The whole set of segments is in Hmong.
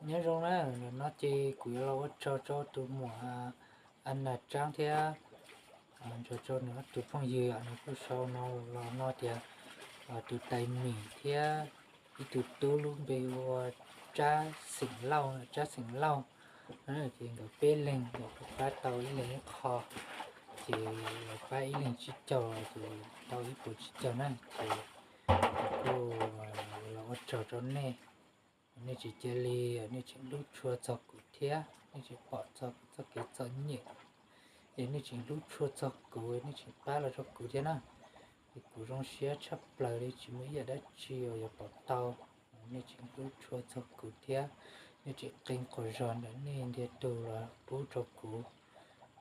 Nyob zoo na, no ces kuv yuav los ua tsaug rau tus muam Ana Tsaab thiab, nrog rau nws ob tug phooj ywg, nws kuj sau no los no tias tus tais mim thiab ib tug tub lub npe hu ua Tsab Xeem Lauj, Tsab Xeem Lauj. Ces nkawd peb leeg nkawd kuj pab tau ib leeg ib qho, ces lawv pab ib leeg tsib caug ces tau ib puas tsib caug na. Ces kuj los ua tsaug rau nej, nej tsis cia li, nej tseem hlub tshua txog kuv thiab, nej tseem pom txog kuv txoj kev txom nyem, es nej tseem hlub tshua txog kuv, nej tseem pab los rau kuv thiab na. Es kuv zoo siab tshaj plaws li, tsis muaj ib yam dab tsi uas yuav pom tau. Nej tseem hlub tshua txog kuv thiab, nej tseem qee quas zog ntawm nej ntiag tug los pub rau kuv.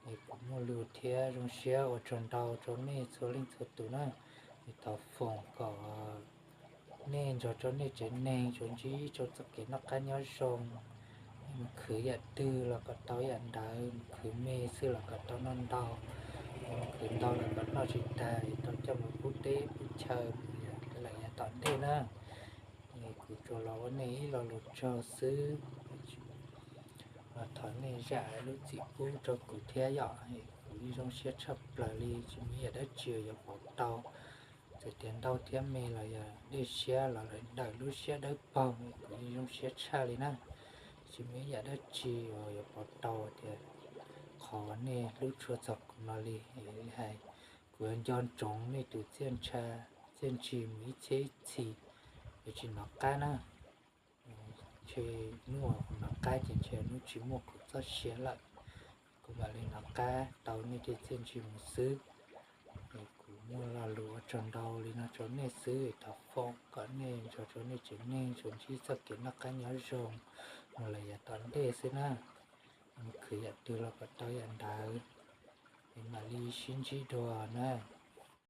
Es kuv muaj lus thiab zoo siab ua tsaug ntau rau nej txhua leej txhua tus na. Es thov foom kom nej nrog rau nej tsev neeg tsuas ntsib rau txoj kev noj qab nyob zoo, mus khwv yam twg los kom tau yam ntawd, mus khwv me xwb los kom tau noj ntau, mus khwv ntau los kom noj tsis tag, tau coj mus pub teb pub chaw, mus lawm yav tom ntej na. Es kuv tsuas los ua nej ib lo lus tsaug xwb, los thov nej zam lub txim pub rau kuv thiab yom. Kuv yeej zoo siab tshaj plaws li, tsis muaj ib yam dab tsi yuav pom tau. Txawm tias ntau thiab me los yog dej siab los lawm ntawm lub siab dawb paug, kuv yeej zoo siab tshaj li na. Tsis muaj ib yam dab tsi uas yuav pom tau tias qhov nej hlub tshua txog kuv no li. Hais kuv yuav nco ntsoov nej tus txiaj ntsha txiaj ntsig mus ib txhiab ib txhis, yuav tsis nov qab na. Ntshe hnub uas kuv nov qab ces ntshe hnub tsis muaj kuv txoj sia lawm, kuv mam li nov qab tau nej tej txiaj ntsig mus xwb. Es kuv muaj lo lus ua tsaug ntau li no rau nej xwb, thov foom kom nej nrog rau nej tsev neeg tsuas ntsib txoj kev noj qab nyob zoo, mus lawm yav tom ntej xwb na. Mus khwv yam twg los kom tau yam ntawd, es mam li sib ntsib dua na.